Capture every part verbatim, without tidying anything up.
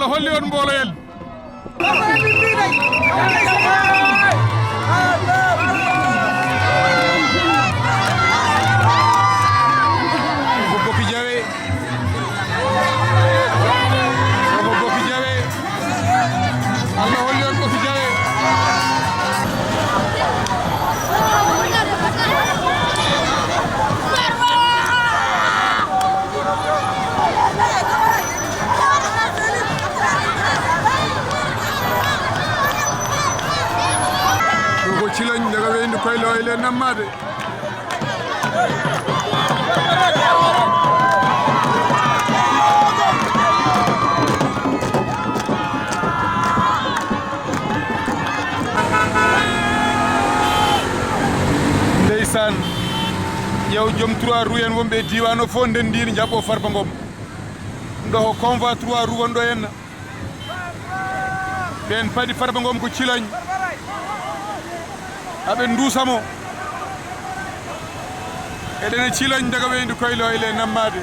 Holli on mbooloyel. Ko Boki Jawe. Ko Boki Jawe. Allah holli on Boki Jawe. Ɗum ko Cilañ daga Weyndu Koylo e le Nammaade. Ndeysaan, ƴeew joom trois roues en wonɓe e diiwaan o fof ndenndiino njaɓɓoo Farba Ngom. Ɗo ko convoi trois roues wonɗo henna. Ɓeen paɗi Farba Ngom ko Cilañ. Aɓe nduusa mo. Eɗen e Cilañ daga Weyndu Koylo e le Nammaade.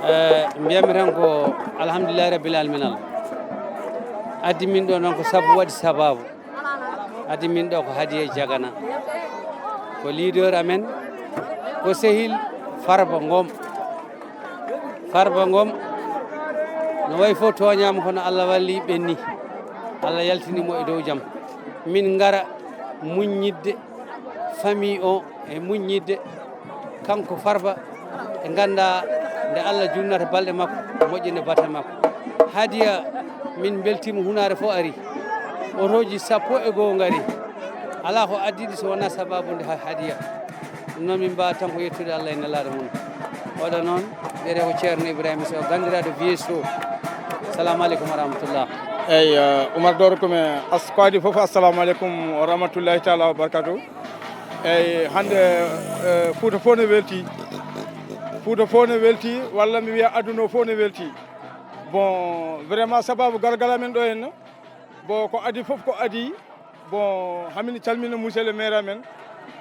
Eh, mbiyatmi tan ko alhamdulillahi rabbil alamin. Addi min ɗo noon ko sabu waɗi sababu. Addi min ɗo ko Hadiya Jagana. Ko leader amen, ko sehil Farba Ngom. Farba Ngom no wayi fof tooñaama, kono Allah walli ɓenni. Allah yaltini mo e dow jam. Min ngara muññidde famille o e muññidde kanko Farba, ɓe ngannda nde Allah junnata balɗe makko, moƴƴina batte makko. Hadiya, min mbeltiima, hunaare fof ari. Otooji sappo e goo ngari. Alaa ko addi ɗi so wonaa sababu nde ha-, Hadiya. Ɗum noon min mbaawa tan ko yettude Allah e nelaaɗo mum. Oɗo noon wiyetee ko Ceerno Ibrahima Sow, ganndiraaɗo Vieux Sow. Salamu aleykum wa rahmatullah. Eyi, eh, Umar Doro Kume, as-, ko adii fof, assalamu aleykum wa rahmatullahi taala wa barakatuh. Eyi, hannde, eh, Fuuta fof ne weltii. Fuuta fof ne weltii, walla mi wiya aduna o fof ne weltii. Bon, vraiment, sababu gargal amen ɗo henna, bon, ko adii fof ko adii. Bon, hamin calmina monsieur le maire amen,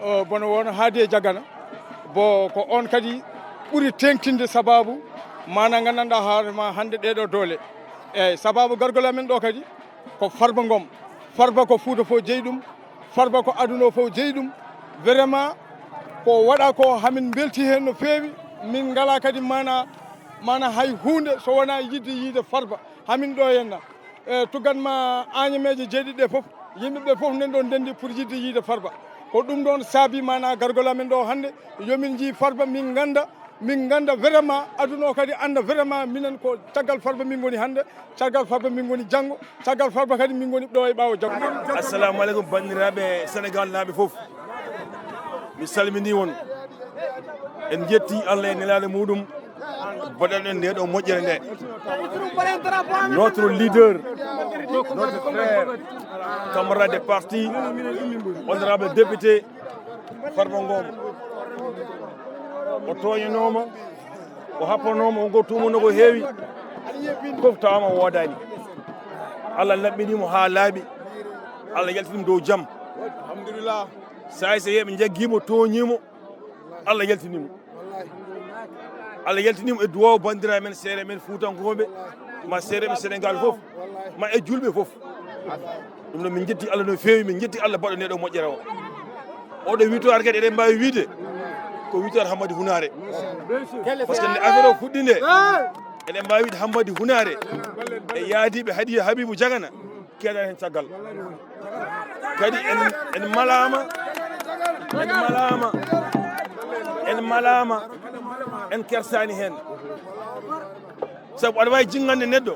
eh, bono won Hadiya Jagana. Bon, ko on kadi ɓuri teŋtinde sababu, maanaam nganndanɗaa hoore ma hannde ɗee ɗo doole. Eyi, sababu gargol amen ɗo kadi, ko Farba Ngom. Farba ko Fuuta fof jeyi ɗum, Farba ko aduna o fof jeyi ɗum. Vraiment, ko waɗa ko, hamin mbelti heen no feewi. Min ngalaa kadi mana, mana hay huunde so wonaa yiɗde yiide Farba. Hamin ɗo henna, e tugatma Añameeje jeeɗiɗi ɗe fof, yimɓe ɓe fof nden ɗon ndenndi pour yiɗde yiide Farba. Ko ɗum ɗon saabi mana gargol amen ɗo hannde, yomin njii Farba, min ngannda, min ngannda vraiment, aduna o kadi annda vraiment, minen ko caggal Farba min ngoni hannde, caggal Farba min ngoni janngo, caggal Farba kadi min ngoni ɗo e ɓaawo janngo. Assalamu aleykum, banndiraaɓe Senegal naaɓe fof. Mi salminii on. En njetti Allah e nelaaɗo muɗum, mbaɗaɗen nde ɗo moƴƴere nde. Notre leader, notre frère, camarade de parti, honorable député, Farba Ngom, o tooñanooma, o happanooma, o ngo tuumano ko heewi, fof tawama o woodaani. Allah laɓɓinimo haa laaɓi, Allah yaltini mo dow jam. Alhamdulillah. Saay so yeeɓe njaggimo, tooñimo, Allah yaltini mo. Allah yaltini mo e duwaaw banndiraaɓe men, seeɗa men Fuutankooɓe, ma seeɗa men Senegaal fof, ma e juulɓe fof. Ɗum noon, min njetti Allah no feewi, min njetti Allah baɗɗo nde ɗo moƴƴere o. Oɗo victoire kadi, eɗen mbaawi wiyde ko victoire Hammadi Hunaare. Par ce que nde affaire o fuɗɗi nde, eɗen mbaawi wiyde Hammadi Hunaare e yaadiiɓe Hadiya Habibu Jagana keedani heen caggal. Kadi en, en malaama, en malaama, en malaama, en kersaani heen. Sabu aɗa waawi jinngande neɗɗo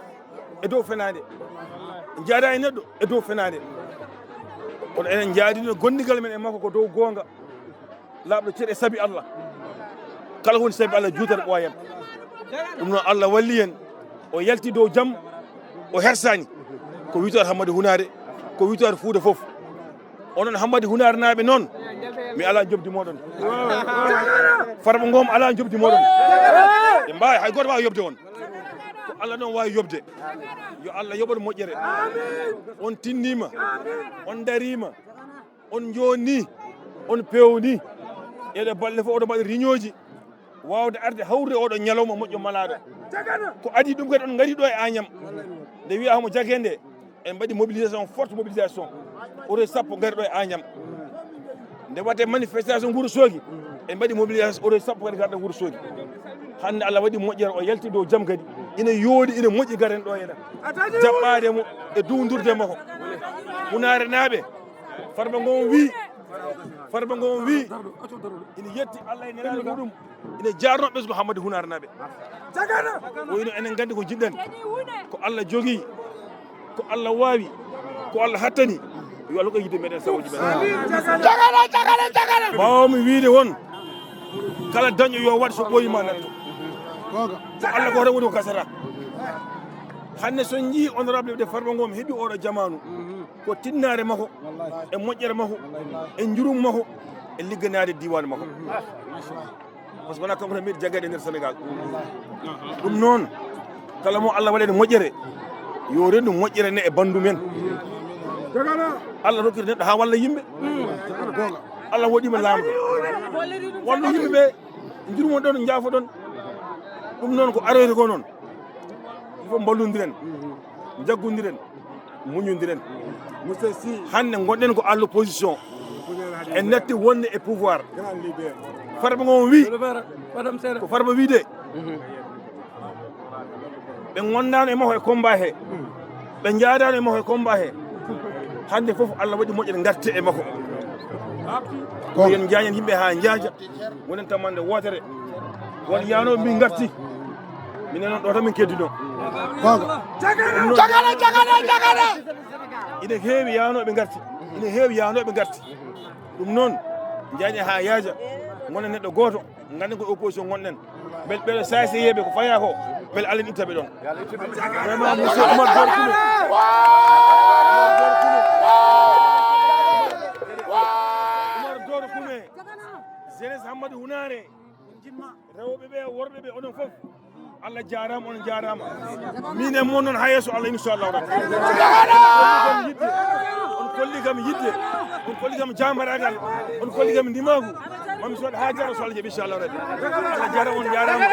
e dow fenaande, njaada e neɗɗo e dow fenaande. Kono enen njaadino gondigal men e makko ko dow goonga, laaɓɗo ceeɗu e sabi Allah. Kala ko woni sabi Allah juutat ɓooyat. Ɗum noon, Allah walli en, o yalti dow jam, o hersaani. Ko victoire Hammadi Hunaare, ko victoire Fuuta fof. Onon Hammadi Hunaare naaɓe noon, mi alaa njoɓdi mooɗon. Farba Ngom alaa njoɓdi mooɗon. Ɓe mbaawi, hay gooto waawi yoɓde on. Ko Allah noon waawi yoɓde. Yo Allah yoɓan moƴƴere. On tinniima, on ndariima, on njoonnii, on peewnii. Ɗeeɗo balɗe fof oɗo mbaɗa riñooji, waawde arde hawrude oɗo ñalawma moƴƴo malaaɗo. Ko adii ɗum kadi, on ngarii ɗo e Añam. Nde wiyaa homo jagee nde, en mbaɗi mobilisation, forte mobilisation. Oto sappo ngari ɗo e Añam. Nde waɗetee manifestation Wuro Soogi, en mbaɗi mobilisation, oto sappo kadi ngarɗen Wuro Soogi. Hannde Allah waɗi moƴƴere, o yalti dow jam kadi. Ina yooɗi, ina moƴƴi, ngaren ɗo e ɗa. Jaɓɓaade mo e duwndurde makko. Hunaare naaɓe, Farba Ngom wii, Farba Ngom wii, ina yetti Allah e nelaaɗo muɗum, ina jaarnoo ɓesngu Hammadi Hunaare naaɓe. O wino enen nganndi ko jiɗɗen, ko Allah jogii, ko Allah waawi, ko Allah hattani, yo Allah ko yidde meɗen sabuji men. Jagana, jagana, jagana. Mbaawmi wiide won, kala dañɗo yo waɗ so ɓooyi ma natto. Ko Allah gooto woni ko gasata. Hannde so njii honorable de Farba Ngom heɓi oɗo jamaanu, ko tinnaare makko, e moƴƴere makko, e njurum makko, e ligganaade diiwaan makko. Par ce que wonaa kanko tan meeɗi jaggeede e nder Senegaal. Ɗum noon, kala mo Allah waɗani moƴƴere, yo rendu moƴƴere nde e banndu men. Allah rokkiri neɗɗo haa walla yimɓe. Allah waɗiima laamɗo. Wallu yimɓe ɓe, njurum on ɗon, njaafo ɗon. Ɗum noon ko aroyta ko noon. Il faut mballondiren, njaggondiren, muñondiren. Hannde ngonɗen ko à l'opposition. En natti wonde e pouvoir. Farba Ngom wii, ko Farba wii de. Ɓe ngondaano e makko e combat he. Ɓe njaadaano e makko e combat he. Hannde fof Allah waɗi moƴƴere, ngarte e makko. Ko yen njaañen yimɓe haa njaaja. Wonen tamande wootere. Won yaanooɓe mbi ngarti. Minen noon ɗo tan min keddino. Goonga. Jagana, jagana, jagana. Ina heewi yaanooɓe ngarti. Ina heewi yaanooɓe ngarti. Ɗum noon, njaañe haa yaaja. Ngonen neɗɗo gooto. Ngannden ko opposition ngonɗen. Mbele ɓeɗo saasiyeeɓe ko fayaa ko, mbele Allah ittaɓe ɗon. Vraiment, monsieur Oumar Doro Koumé. Oumar Doro Koumé. Jeunesse Hammadi Hunaare. Rewɓe ɓe, worɓe ɓe, onon fof. Allah jaaraama, on jaaraama. Min e mon noon haa yeeso Allah, inchallahu rabbi. On kolli kam yidde, on kolli kam yidde, on kolli kam jaambaraagal, on kolli kam ndimaagu. Mami sood haa jara so Allah jaɓi, inchallahu rabbi. Allah jaaraama, on jaaraama.